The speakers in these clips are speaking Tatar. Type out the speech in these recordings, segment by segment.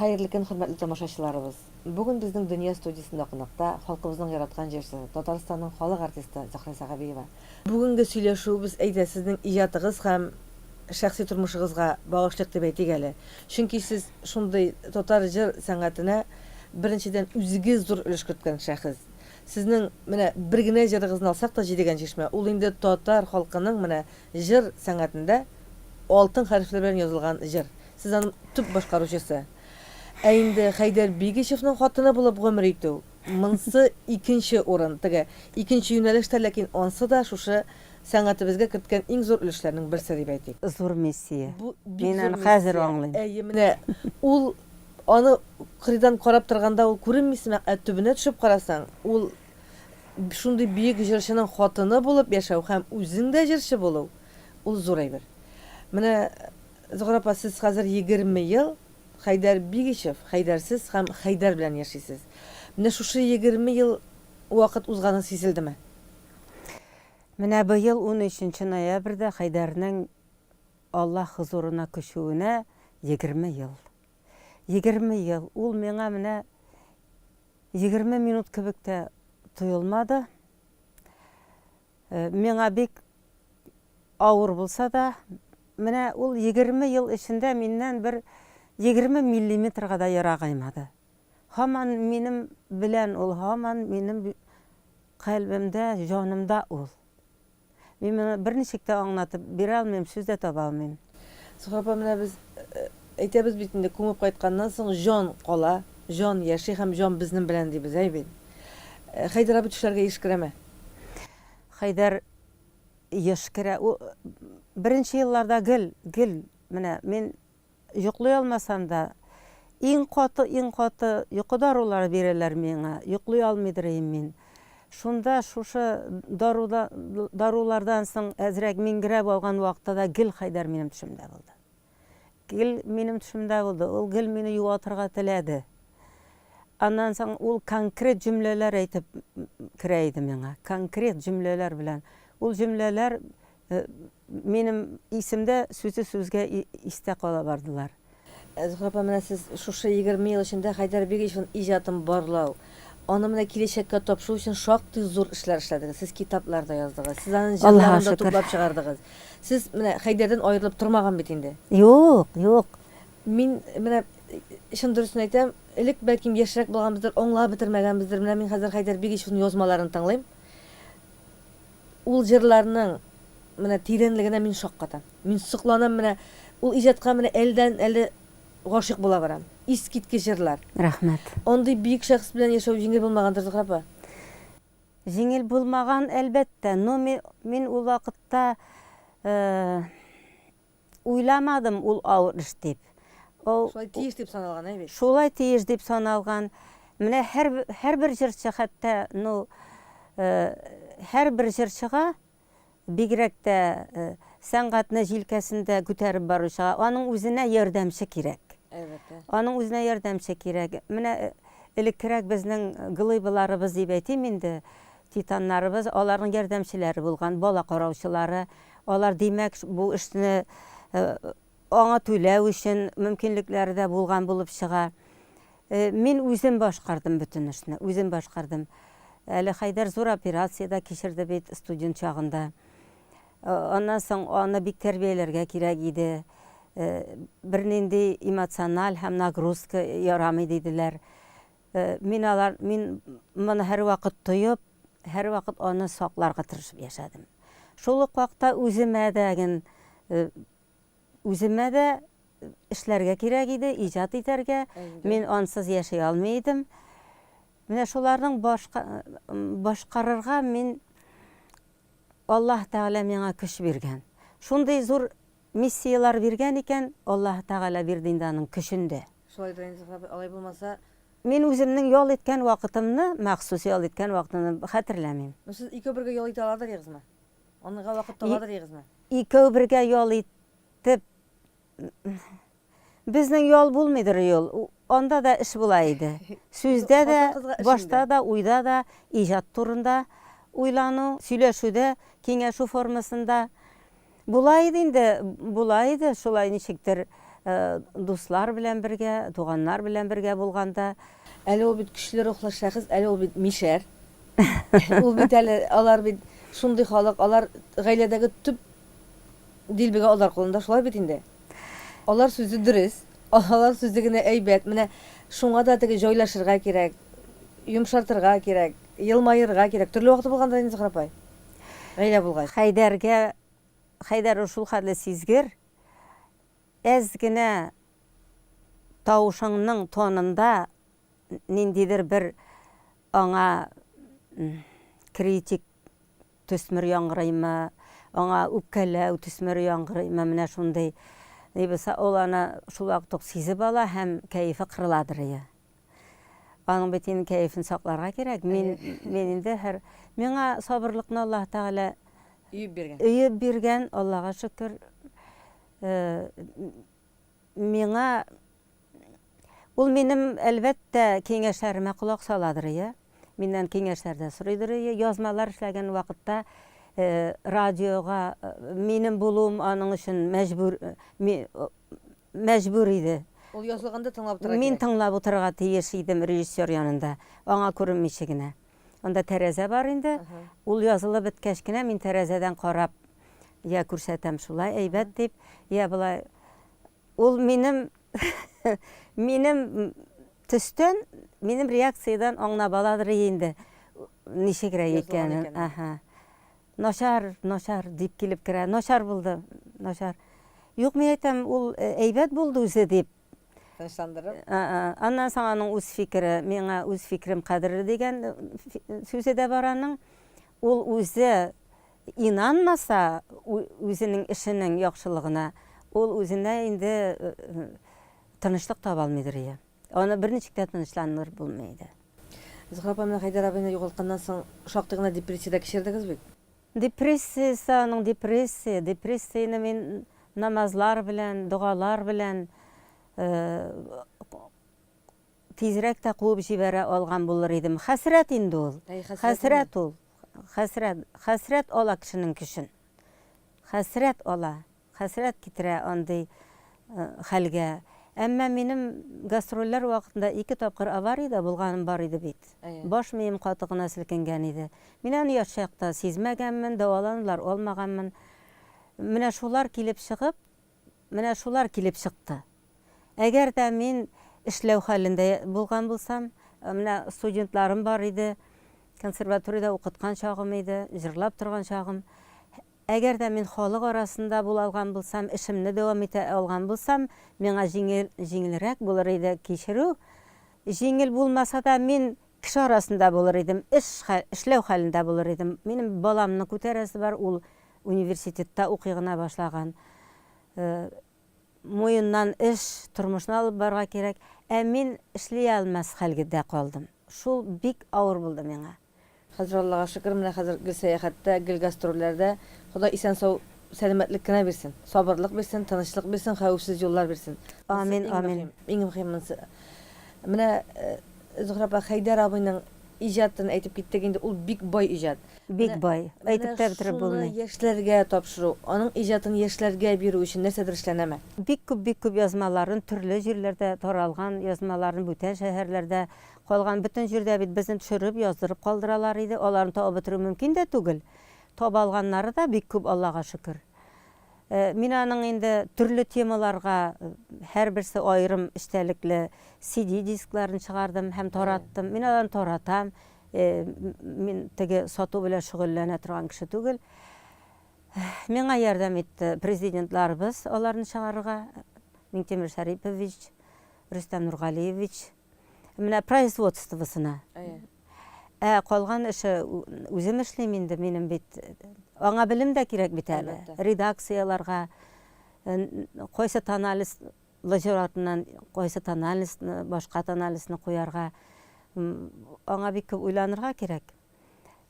Хәерле көн, хөрмәтле тамашачыларыбыз! Бүген безнең Дөнья студиясендә кунакта халкыбызның яраткан җырчысы, Татарстанның халык артисты Зөһрә Сәхәбиева. Бүгенге сөйләшүебез, әйдә, сезнең иҗатыгыз һәм шәхси тормышыгызга багышлыйк дип әйтик әле. Чөнки сез шундый татар җыр сәнгатенә, беренчедән, үзегез зур өлеш керткән шәхес. Сезнең менә бер генә җырыгызны алсак та, Җидегән чишмә, ул инде татар халкының менә җыр сәнгатендә алтын хәрефләр белән язылган җыр. Сез аның төп башкаручысы. Ә инде Хәйдәр Бигичевның хатыны булып гомер итү, монсы икенче урын, теге, икенче юнәлеш тә, ләкин ансы да шушы сәнгатебезгә керткән иң зур өлешләрнең берсе дип әйтик. Зур миссия. Бу бик Мин зур аны хәзер миссия. аңлыйм. Әйе, менә ул аны кырыйдан карап торганда ул күренми сымак, ә төбенә төшеп карасаң, ул шундый бөек җырчының хатыны булып яшәү һәм үзең дә җырчы булу, ул зур әйбер. Менә Зөһрә апа, сез хәзер 20 ел Хәйдәр Бигичев, Хәйдәрсез һәм Хәйдәр белән яшисез. Менә шушы 20 ел вакыт узганы сизелдеме? Менә быел унөченче ноябрьдә Хәйдәрнең Аллаһ хозурына күчүенә 20 ел. 20 ел. Ул миңа менә 20 минут кебек тә тоелмады. Миңа бик авыр булса да, менә ул 20 ел эчендә миннән бер 20 миллиметрга да ерагаймады. Һаман минем белән ул, һаман минем кальбемдә, җанымда ул. Мин моны берничек тә аңлатып бирә алмыйм, сүз дә таба алмыйм. Зөһрә апа, менә без әйтәбез бит инде, күмеп кайтканнан соң җан кала, җан яши һәм җан безнең белән дибез, әй бит. Хәйдәр абый төшләргә еш керәме? Хәйдәр еш керә. Ул беренче елларда гел, гел менә мин йоклый алмасам да, иң каты, иң каты йокы дарулары бирәләр миңа, йоклый алмыйдыр идем мин. Шунда шушы даруда, дарулардан соң әзрәк миңгерәп алган вакытта да гел Хәйдәр минем төшемдә булды. Гел минем төшемдә булды. Ул гел мине юатырга теләде. Аннан соң ул конкрет җөмләләр әйтеп керә иде миңа. Конкрет җөмләләр белән. Ул җөмләләр э, минем исемдә сүзе сүзгә истә кала бардылар. Зөһрә апа, менә сез шушы 20 ел эчендә Хәйдәр Бигичевның иҗатын барлау, аны менә киләчәккә тапшыру өчен шактый зур эшләр эшләдегез. Сез китаплар да яздыгыз, сез аның Аллаһка җырларын да шөкер. туплап чыгардыгыз. Сез менә Хәйдәрдән аерылып тормаган бит инде. Юк, юк. Мин менә чын дөресен әйтәм, элек бәлкем яшьрәк булганбыздыр, аңлап бетермәгәнбездер. Менә мин хәзер Хәйдәр Бигичевның язмаларын тыңлыйм. Ул җырларның менә тирәнлегенә мин шаккатам. Мин сокланам менә ул иҗатка менә әледән-әле гашыйк була барам. Искиткеч җырлар. Рәхмәт. Андый бөек шәхес белән яшәү җиңел булмагандыр, Зөһрә апа. Җиңел булмаган, әлбәттә, но мин ул вакытта уйламадым ул авыр эш дип. Шулай тиеш дип саналган, әй бит. Шулай тиеш дип саналган. Менә һәр, һәрбер җырчы хәтта, ну, һәрбер җырчыга, бигрәк тә сәнгатьне җилкәсендә күтәреп баручыга, аның үзенә ярдәмче кирәк. Әлбәттә. Аның үзенә ярдәмче кирәк. Менә элеккерәк безнең глыбаларыбыз дип әйтим инде, титаннарыбыз, аларның ярдәмчеләре булган, бала караучылары. Алар, димәк, бу эшне аңа түләү өчен мөмкинлекләре дә булган булып чыга. Мин үзем башкардым бөтен эшне, үзем башкардым. Әле Хәйдәр зур операция дә кичерде бит студент чагында. Аннан соң аны бик тәрбияләргә кирәк иде. Бернинди эмоциональ һәм нагрузка ярамый диделәр. Мин алар, мин моны һәрвакыт тоеп, һәрвакыт аны сакларга тырышып яшәдем. Шул ук вакытта үземә дә ген, үземә дә эшләргә кирәк иде, иҗат итәргә. Мин ансыз яши алмый идем. Менә шуларның башка, башкарырга мин Аллаһ Тәгалә миңа көч биргән. Шундый зур миссияләр биргән икән, Аллаһ Тәгалә бирде инде аның көчен дә. Шулай да инде, Зөһрә апай, алай булмаса. Мин үземнең ял иткән вакытымны, махсус ял иткән вакытымны хәтерләмим. Ну, сез икәү бергә ял итә аладыр егызмы? Аныңга вакыт табадыр егызмы? Икәү бергә ял итеп, безнең ял булмыйдыр ул. Анда да эш була иде. Сүздә дә, башта да, уйда да иҗат турында уйлану, сөйләшүдә, киңәшү формасында. Була иде инде, була иде шулай ничектер. Дуслар белән бергә, туганнар белән бергә булганда. Әле ул бит көчле рухлы шәхес, әле ул бит мишәр. Ул бит әле, алар бит шундый халык, алар гаиләдәге төп дилбегә алар кулында, шулай бит инде. Алар сүзе дөрес, алар сүзе генә әйбәт. Менә шуңа да теге җайлашырга кирәк, йомшартырга кирәк, елмаерга кирәк. Төрле вакыты булгандыр инде, Зөһрә апай, гаилә булгач. Хәйдәргә, Хәйдәр ул шулхәтле сизгер, Әз генә тавышыңның тонында ниндидер бер аңа критик төсмер яңгырыймы, аңа үпкәләү төсмере яңгырыймы, менә шундый ни булса, ул аны шул вакыт ук сизеп ала һәм кәефе кырыладыр ие. Аның бит инде кәефен сакларга кирәк. Мин, мин инде һәр миңа сабырлыкны Аллаһ Тәгалә өеп биргән. Өеп биргән, Аллага шөкер. Э, миңа ул минем, әлбәттә, киңәшләремә колак саладыр, ия. Миннән киңәшләр дә сорыйдыр, ия. Язмалар эшләгән вакытта э, радиога э, минем булуым аның өчен мәҗбүр мәҗбүр иде. Ул язылганда тыңлап утырырга кирәк. Мин тыңлап утырырга тиеш идем режиссер янында, аңа күренмичә генә. Анда тәрәзә бар инде. Ул язылып беткәч кенә мин тәрәзәдән карап, я күрсәтәм шулай әйбәт дип, я болай. Ул минем минем төстән, минем реакциядән аңлап аладыр инде ничегрәк икәнен. Ага. Начар, начар, дип килеп керә. Начар булды, начар. Юк, мин әйтәм, ул әйбәт булды үзе, дип. Тынычландырып. Аннан соң аның үз фикере, миңа үз фикерем кадерле дигән сүзе дә бар аның. Ул үзе инанмаса үзенең эшенең яхшылыгына, ул үзенә инде тынычлык таба алмыйдыр ие. Аны берничек тә тынычландырып булмый иде. Зөһрә апа, менә Хәйдәр абыйны югалтканнан соң шактый гына депрессия дә кичердегез бит? Депрессиясе аның депрессия. Депрессияне мин намазлар белән, догалар белән тизрәк тә куып җибәрә алган булыр идем. Хәсрәт инде ул. Хәсрәт ул. Хәсрәт. Хәсрәт ала кешенең көчен. Хәсрәт ала. Хәсрәт китерә андый хәлгә. Әмма минем гастрольләр вакытында ике тапкыр авариядә булганым бар иде бит. Баш мием каты гына селкенгән иде. Мин аны яшь чакта сизмәгәнмен, дәваланулар алмаганмын. Менә шулар килеп чыгып, менә шулар килеп чыкты. Әгәр дә мин эшләү хәлендә булган булсам, менә студентларым бар иде, консерваториядә укыткан чагым иде, җырлап торган чагым. Әгәр дә мин халык арасында була алган булсам, эшемне дәвам итә алган булсам, миңа җиңел, җиңелрәк булыр иде кичерү. Җиңел булмаса да, мин кеше арасында булыр идем, эш, эшләү хәлендә булыр идем. Минем баламны күтәрәсе бар, ул университетта укый гына башлаган. Муеннан эш, тормышны алып барырга кирәк. Ә мин эшли алмас хәлгедә калдым. Шул бик авыр булды миңа. Хәзер Аллага шөкер, менә хәзер гел сәяхәттә, гел гастрольләрдә. Ходай исән-сау сәламәтлек кенә бирсен, сабырлык бирсен, тынычлык бирсен, хәвефсез юллар бирсен. Монысы Амин, иң амин. мөһим, иң мөһим монысы. Менә Зөһрә апа, Хәйдәр абыйның иҗатын әйтеп киттек инде, ул бик бай иҗат. Бик Менә, бай. менә Әйтеп тә бетереп шуны булмый. яшьләргә тапшыру, аның иҗатын яшьләргә бирү өчен нәрсәдер эшләнәме? Бик күп, бик күп язмаларын төрле җирләрдә таралган язмаларын бүтән шәһәрләрдә Калган бөтен җирдә бит безне төшереп, яздырып калдыралар иде, аларны табып бетерү мөмкин дә түгел. Таба алганнары да бик күп, Аллага шөкер. Мин аның инде төрле темаларга, һәрберсе аерым эчтәлекле CD дискларын чыгардым һәм тараттым. Мин аларны таратам. Мин теге сату белән шөгыльләнә торган кеше түгел. Миңа ярдәм итте президентларыбыз аларны чыгарырга, Миңтимер Шәрипович, Рөстәм Нургалиевич. Менә производствосына. Ә калган эше үзем эшлим инде, минем бит аңа белем дә кирәк бит әле. Редакцияләргә кайсы тональность җыр артыннан кайсы тональностьны, башка тональностьны куярга, аңа бик күп уйланырга кирәк.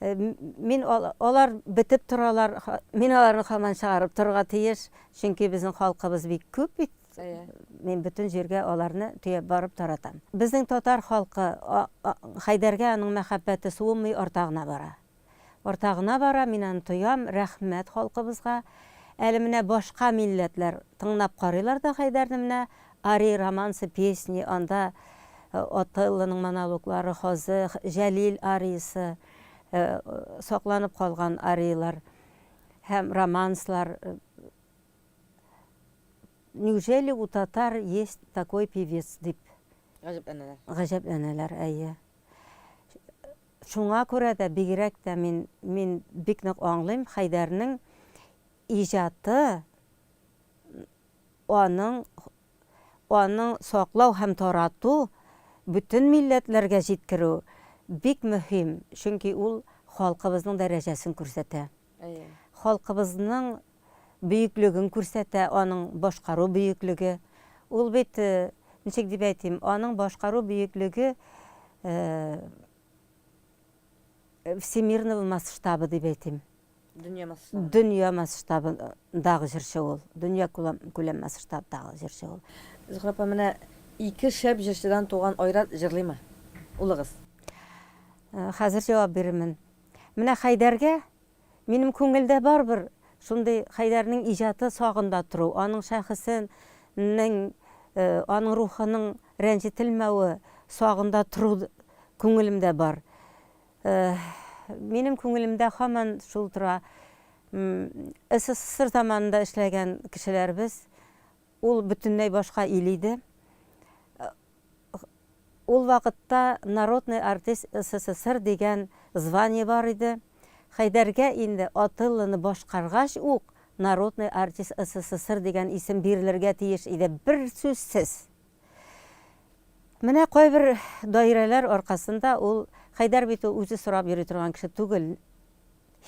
Мин алар бетеп торалар, мин аларны һаман чыгарып торырга тиеш, чөнки безнең халкыбыз бик күп бит. Мин бөтен җиргә аларны төяп барып таратам. Безнең татар халкы Хәйдәргә аның мәхәббәте суынмый, арта гына бара. Арта гына бара, мин аны тоям, рәхмәт халкыбызга. Әле менә башка милләтләр тыңлап карыйлар да Хәйдәрне менә Арии романсы, песни, анда Отеллоның монологлары, Хазы, Җәлил ариясе, сакланып калган арияләр һәм романслар. Неужели у татар есть такой певец дип. Гаҗәпләнәләр. Гаҗәпләнәләр, әйе. Шуңа күрә дә бигрәк тә мин, мин бик нык аңлыйм, Хәйдәрнең иҗаты аның, аның саклау һәм тарату, бөтен милләтләргә җиткерү бик мөһим, чөнки ул халкыбызның дәрәҗәсен күрсәтә. Әйе. Халкыбызның бөеклеген күрсәтә, аның башкару бөеклеге. Ул бит, ничек дип әйтим, аның башкару бөеклеге всемирного масштаба дип әйтим. Дөнья масштабы. Дөнья масштабындагы җырчы ул. Дөнья күләм масштабтагы җырчы ул. Зөһрә апа, менә ике шәп җырчыдан туган Айрат җырлыймы? Улыгыз. Хәзер җавап бирермен. Менә Хәйдәргә минем күңелдә барыбер шундый Хәйдәрнең иҗаты сагында тору, аның шәхесенең, аның рухының рәнҗетелмәве сагында тору күңелемдә бар. Минем күңелемдә һаман шул тора, СССР заманында эшләгән кешеләрбез, ул бөтенләй башка ил иде. Ул вакытта народный артист СССР дигән звание бар иде. Хәйдәргә инде Отеллоны башкаргач ук народный артист СССР дигән исем бирелергә тиеш иде, берсүзсез. Менә кайбер даирәләр аркасында ул, Хәйдәр бит ул үзе сорап йөри торган кеше түгел.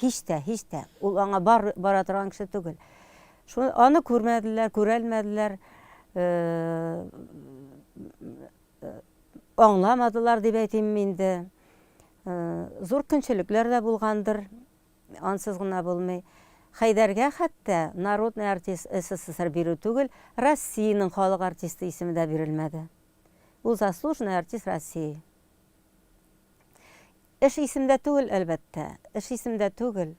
Һич тә, һич тә. Ул аңа бар, бара торган кеше түгел. Шуны, аны күрмәделәр, күрәлмәделәр, аңламадылар дип әйтим инде. Зур көнчелекләр дә булгандыр, ансыз гына булмый. Хәйдәргә хәтта народный артист СССР бирү түгел, Россиянең халык артисты исеме дә бирелмәде. Ул заслуженный артист России. Эш исемдә түгел, әлбәттә. Эш исемдә түгел.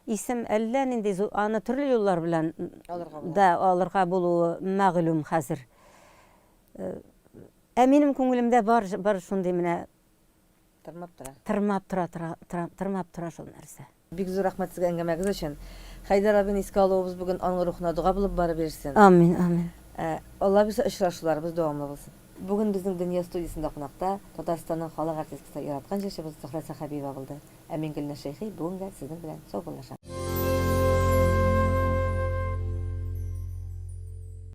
Исем әллә нинди зур, аны төрле юллар белән да алырга булуы мәгълүм хәзер. Ә минем күңелемдә бар, бар шундый менә Тырмап тора. Тырмап тора, тора, тора, тырмап тора шул нәрсә. Бик зур рәхмәт сезгә әңгәмәгез өчен. Хәйдәр абыйны искә алуыбыз бүген аның рухына дога булып барып ирешсен. Амин, амин. Алла бирсә, очрашуларыбыз дәвамлы булсын. Бүген безнең Дөнья студиясендә кунакта Татарстанның халык артисткасы, яраткан җырчыбыз Зөһрә Сәхәбиева булды. Ә мин Гөлназ Шәйхи бүгенгә сезнең белән саубуллашам.